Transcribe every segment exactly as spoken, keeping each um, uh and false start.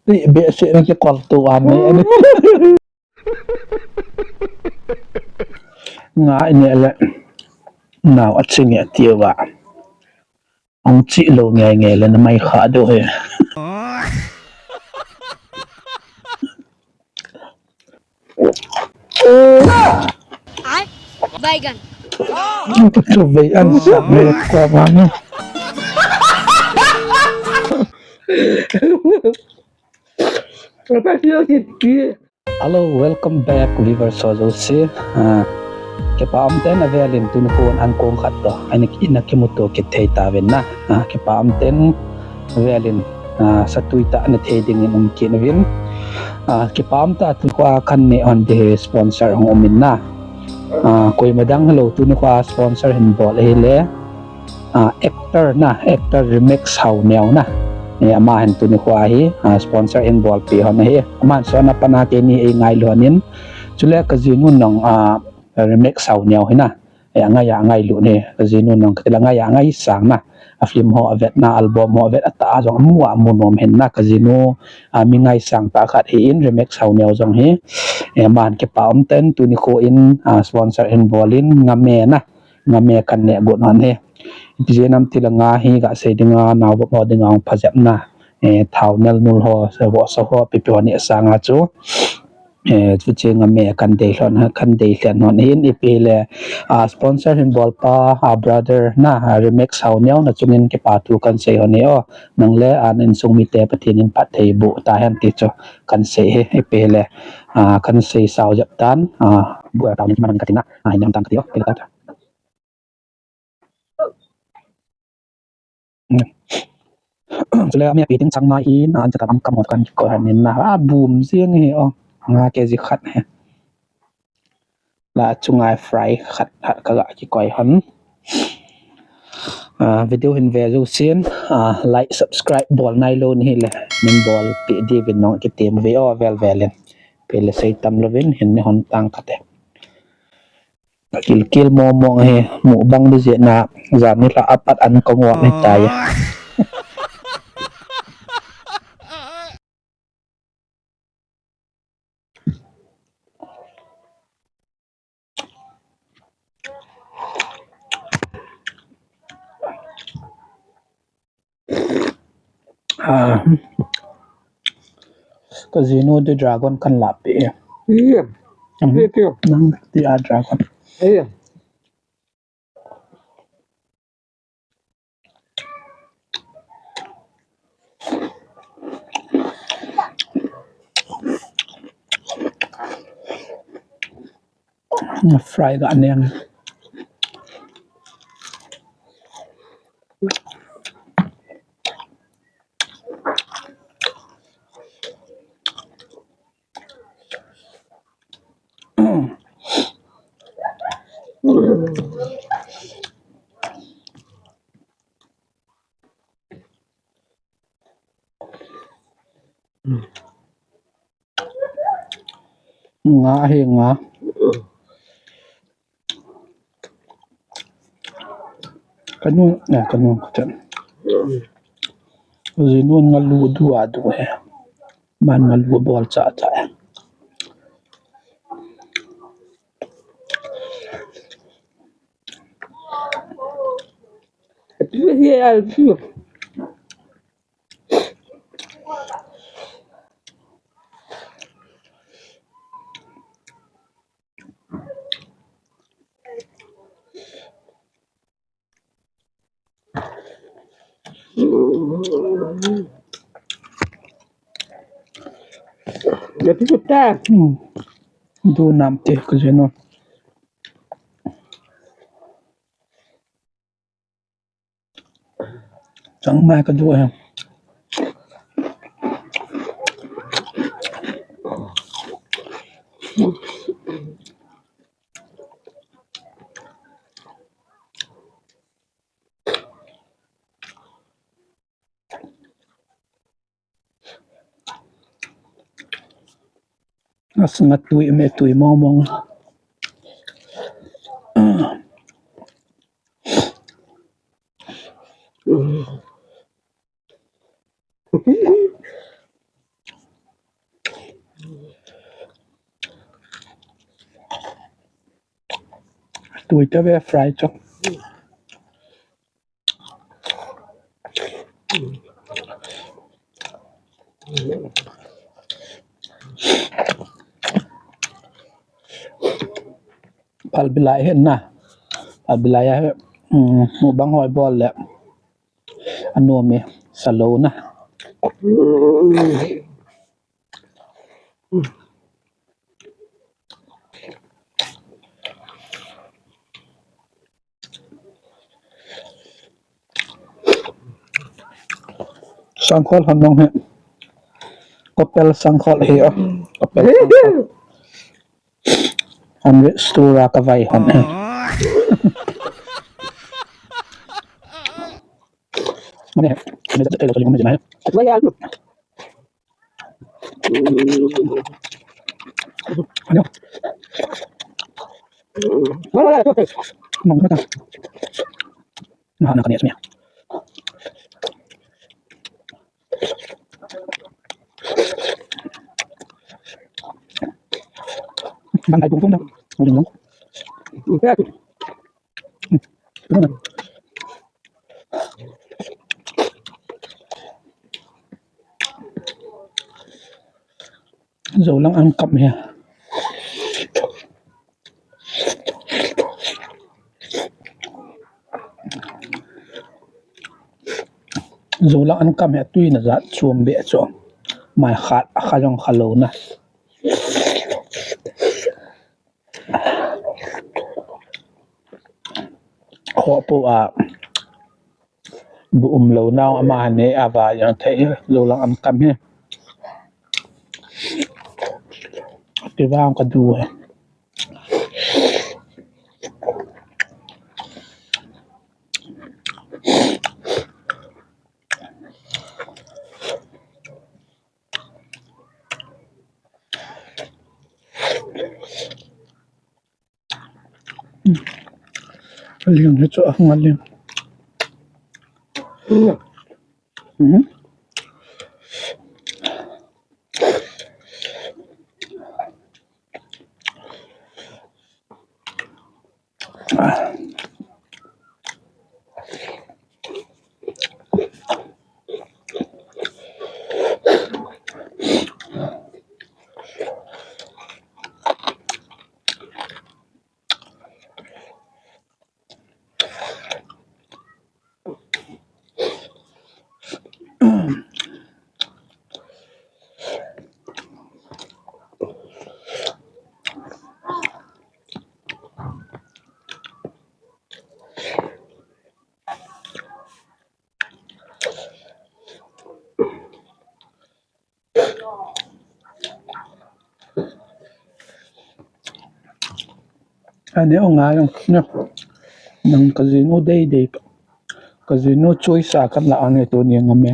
Ti be se na ke kol tu an ne. Nga ine le. Nau a chinge tiu va. Ong chi lo nge nge le na mai kha do he. Ai, baigan. Chu vei an sa me ko ma no. Hello, welcome back, viewers ho jouse. Ah, kipa um ten avelin tuni kon an kong khat to. Ani ina kimuto kit thei ta ven na. Ah, kipa um ten avelin, ah, satui ta na thei ding in um kin vin. Ah, kipa um ta tu kwa kan ne on the sponsor hong um in na. Ah, koima dang hello tuni kwa sponsor hin bol hi le. Ah, actor na, actor Remix Haoneo na. Eh, ama hin tuni kho hi, ah, sponsor in bolpi hon hi. Ama hin sona pana keini ei ngailu hon in. Chule ka jinu nong, ah, Remix Haoneo hi na. Eh, angai a ngailu ne. Ka jinu nong ka tila ngai a ngaisang na. A film ho avet na, album ho avet a ta a jong amu a mu nom hin na. Ka jinu, ah, mi ngaisang ta khat hi in Remix Haoneo jong hi. Eh, ama hin kipa um ten tuni kho in, ah, sponsor in bol in Ngame na. Ngame kan ne got hon he. Ipi jeh nam ti la nga hi ga sei dinga, nau vop ho dinga hong phajep na. Eh, thao nel nul ho, se vo sa ho, pipi ho ne sanga chu. Eh, chu che Ngame kan dei lhon, kan dei lhen hon hin ipi le, ah, sponsor hin bol pa, ah, brother na, ah, Remix Haoneo na chungin kipa thu kan sei hon he o. Nang le, ah, na insung mite Pathen in phatthei boh ta hen ti chu kan sei he, ipi le, ah, kan sei sao jep tan, ah, bu ta ni man ka ti na, ah, inam tang ka ti o, ti la ta. Chule, mi api ding chang ma hi, na an chata bang kam ngot kan kikoi hon in na, a bum jing hi o, nga ke ji khat he. La chunga fry khat khat ka ga kikoi hon. Ah, video hin ve jou sin, ah, like, subscribe, bol nai lou ni hi le, min bolpi diuvin nong kitem ve o, vel vel in. Pe le sei tam louvin, hin ni hon tang kate. Kil kil mo mo he, mukbang di jeh na, jam ni la apat an kong wak ni tai. Ah. Ka jinu di dragon kan lapi. Iya. Hmm. Iya, iya. Nang di a dragon. Iya. Fry ka onion. Nga hi nga. Kanu, eh, kanu kachan. Jinun nga lu du a du he. Man nga lu bol cha cha. Atu hi al fu. Gati kita. Hmm. Du nam te ko jeno. Chang mai ka du he. As nga tui me tui mong mong. Ui, ta ve fry chu. Phalbi lai hi na. Phalbi lai hi, um, mukbang hoi bol le. Anom e, sa lou na. Sangkhol hon nong he. Kopel sangkhol he o. Kopel sangkhol. Hundred stura ka vai hon he. Mane he. Mane he. Mane he. Ano? Nung mata. Nah, nak niya sumia. Bang ay pungpung na. Uling lang. Ano na? Zolang an kap hi. Zolang an kap hi, tui na jat chuam be chu. Mai khat, a kha jong kha lou na. Khopo a bu um lou nau ama ne ava jong thei, Zolang an kap hi. Ti vang ka du he. Ling hi chu a hung a ling. Mhm. Ani o ngai jong ne. Nang ka jinu dei dei. Ka jinu choice a kan la ange tuni ngam e.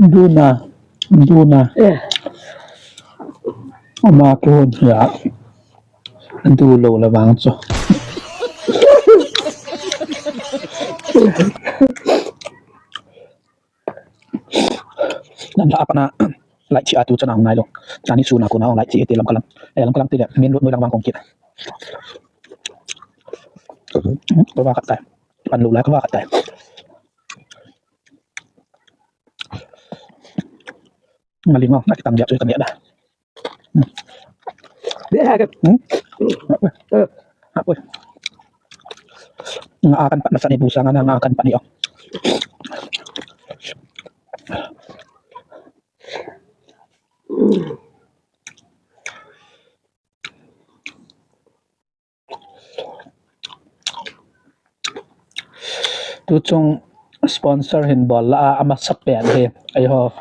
Duna, duna. Eh. Ama kihon hia. Du lou le vang chu. Namla apana, light chi atu chana ngai lo. Chani suna kona light chi ete Lamka lang. Eh, Lamka lang tile, main road noi lang vang kong kit. Kava khat tai. Pan lo lai kava khat tai. Ngali ngau, ngai tang dia chu kami ada. Dia ha ke. Hmm? Apa? Apa? Nga akan pat masa ni busa nga nga akan pat ni o. Tuchung sponsor hin bol la a, amasa pen hi. Eiho,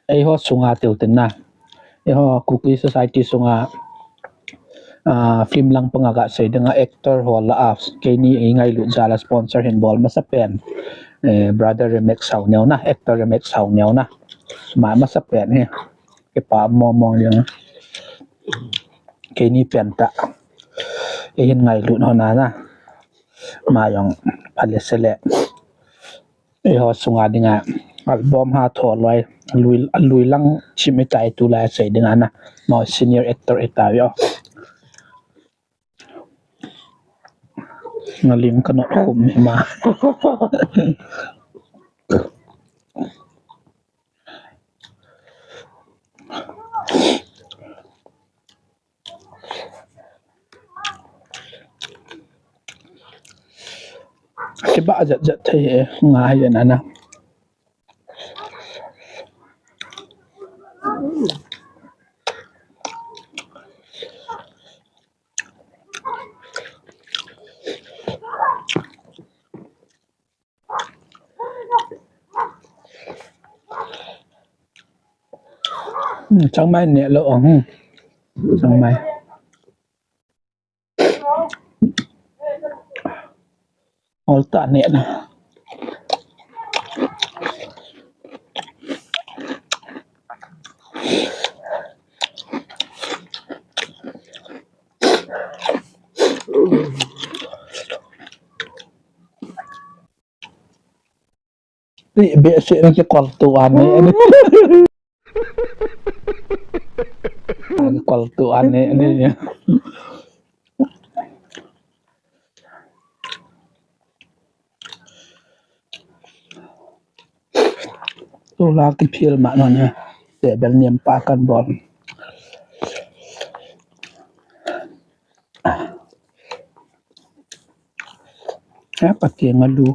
eiho sunga tiu tin na. Eiho Kuki Society sunga Ah, film lang panga kasei dinga actor ho lah a, keini ingailut jal a sponsor hin bol masa pen, eh, brother Remek Sauneo na, actor Remek Sauneo na. Ama masa pen hi. Kipa mong mong jeng. Keini pen tah. Eihin ngailut ho na na. Ama jong phale sele. Eiho sunga dinga album ha tho loi, lui, lui lang chim itai tulai sei dinga na. Ama senior actor itai o. Ngaling kanot khum hi ma. Kibah jat jat thei e, nga hi jat na na. Hmm, changmai neh lou ang. Hmm. Changmai. Ol tah neh na. Ti behseh na kikol tu a neh. Kikol tu a neh, neh. Tula kiphel ma non he. Table nem pa kan bol. He, kati ngalu.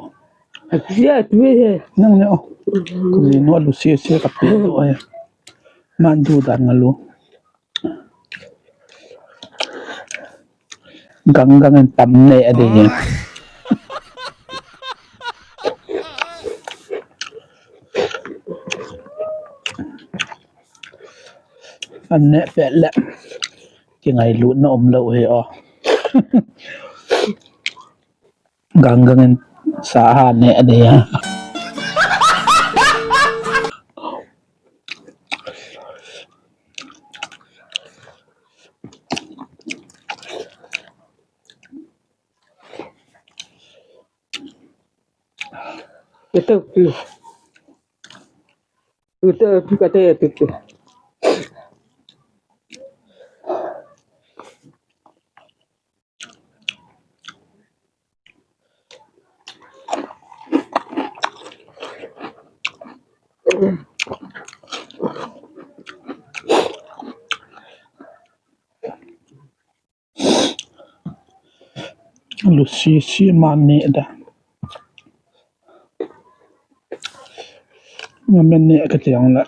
Atia tu he. Nang ne o. Kuli no alu sia sia kati tu he. Man du dan ngalu. Gang gang in tam ne adi. An ne pet le. Kingailutna umlou hi o. Gang gang in sa ha ne adi a. Ito, ito. Ito, ito, ito, ito. Lusi si mane da. Nga men ne ka tiang la.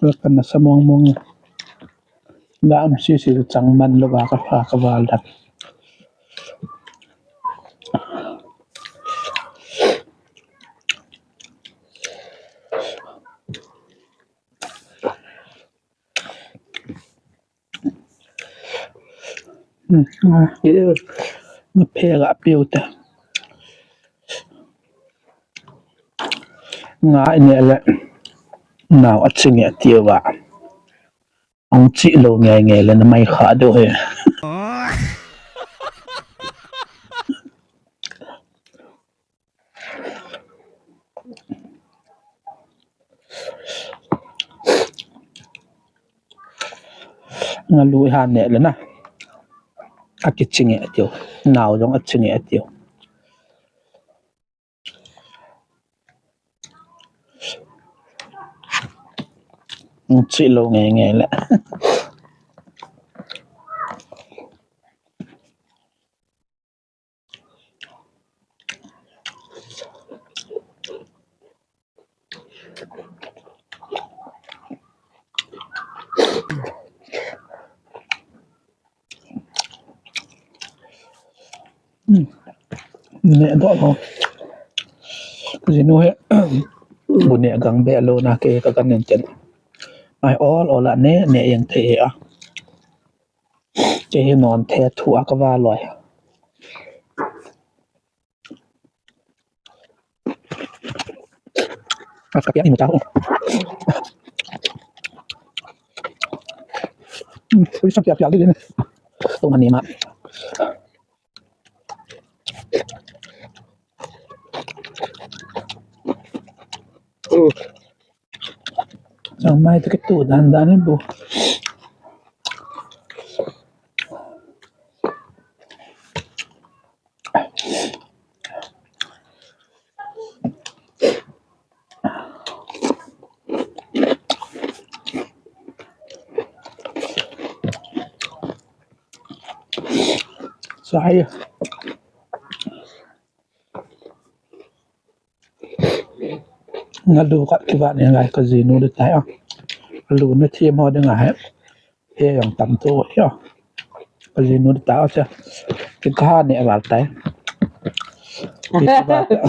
La ka na sa mong mong. La am si si chang man lo ba ka pha ka val da. Hmm, ah, eh, nga phe ga piu ta. Nga ine le nau a chinge tiu va. Ang chi lo nge nge le na mai kha do he. Nga lui han ne le na. A ki chinge tiu. Nau jong a chinge tiu. Chi lo nge nge le. Hmm. Ne do lo. Jinu he. Bu ne gang be lo na ke ka kan nen chen. Ai ol ol a ne ne yang thei a. Kei hi non the thu a ka va loi. A ka piak ni mu ta ho. Ui, sa piak piak ni. Tu na ni ma. Sang mai tu ke tu dan dan ni bu. Sai. Nga lu khat kiva ni ngai ka jinu de tai a. Lu na thiam ho de ngai. He jong tam to hi a. Ka jinu ta a cha. Ki ka ne val tai. Ki ka val tai.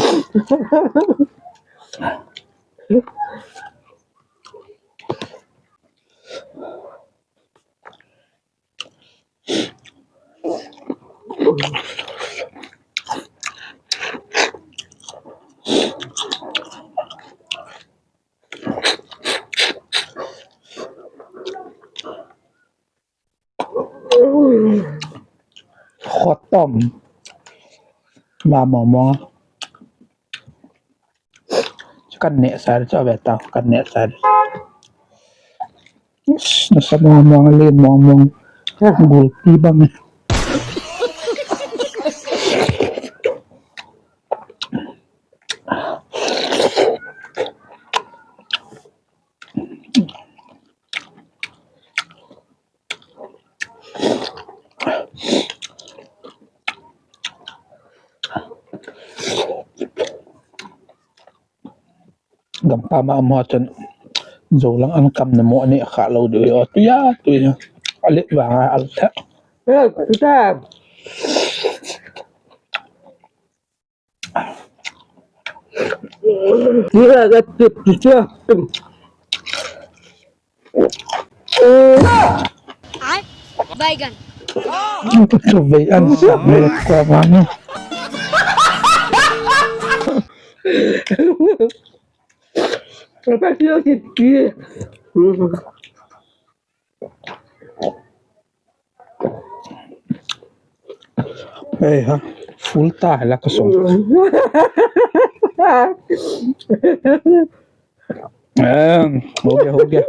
Khotom. Ba mong mong. Kan ne sa cho ve ta, kan ne sa. Na sa mong mong, len mong mong. Gulpi bang. Gam pa ma mo chun zo lang an kam na mo ni kha lo du yo tu ya tu ya. Ale ba al ta. Eh, tu ta. Kira ga tip tu cha. Ai, baigan. Chu vei an sa me ko ma no. Apa sila sikit. Ei ha, full ta la ka song. Em, ho gaya, ho gaya.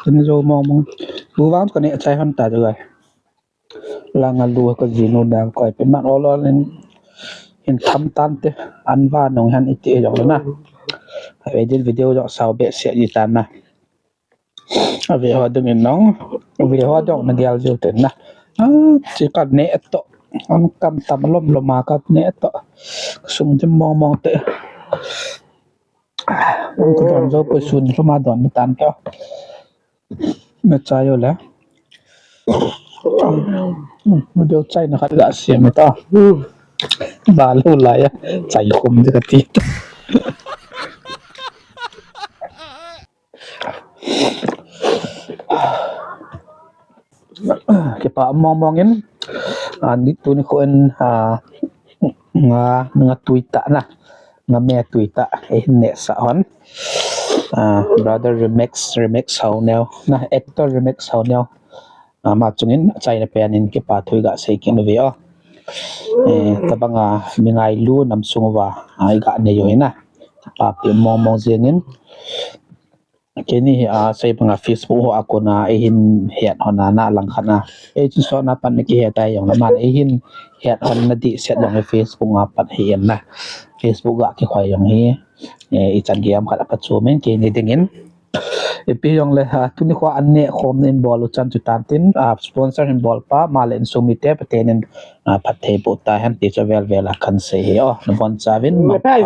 Kan jo mong mong. Bu vang ka ne chai han ta jo lai. Langa lu ka jinu dang koi pe man ol ol in, in tham tan te, an va nong han iti e jong na. Ai edit video jong sao be se ji tan na. Ave ho ding in nong, ave ho dong na gel jiu ten na. Ah, chi ka ne to. An kam tam lom lom a ka ne to. Sum jim mong mong te. An ku don jo ko sun lom a don ni tan ka. Na cha yo le. Hmm, video chai na khat ga siam ta. Hmm. Ba lo la ya. Chai khum de ka ti. Kipa mong mong in, ah, ni tu ni ko in, ah, nga, nga tui ta na, nga me tui ta, eh, ne sa hon. Ah, brother Remix, Remix Hau Neo, na actor Remix Hau Neo. Ah, ama chungin, chai na pen in kipa thu ga sei kin ve o. Eh, tabang a, mi ngailu nam sung va, ah, i ga ne yo na. Pa pi mong mong jing in. Keini hi, ah, sei banga Facebook ho a kona eihin het hon a na lang khat na. Ei chu so na pan ki het ai jong la man eihin het hon na di set jong Facebook a pan hi en na. Facebook a ki khoi jong hi. Eh, i chan giam khat a pa chu men keini ding in. Ipi jong le ha, tuni kho an ne khom in bol u chan chu tan tin, ah, sponsor hin bol pa, ma le in sumi te, pa ten in, ah, phat thei po ta hen ti chu vel vel a kan sei hi o. Na bon cha vin, ma pa.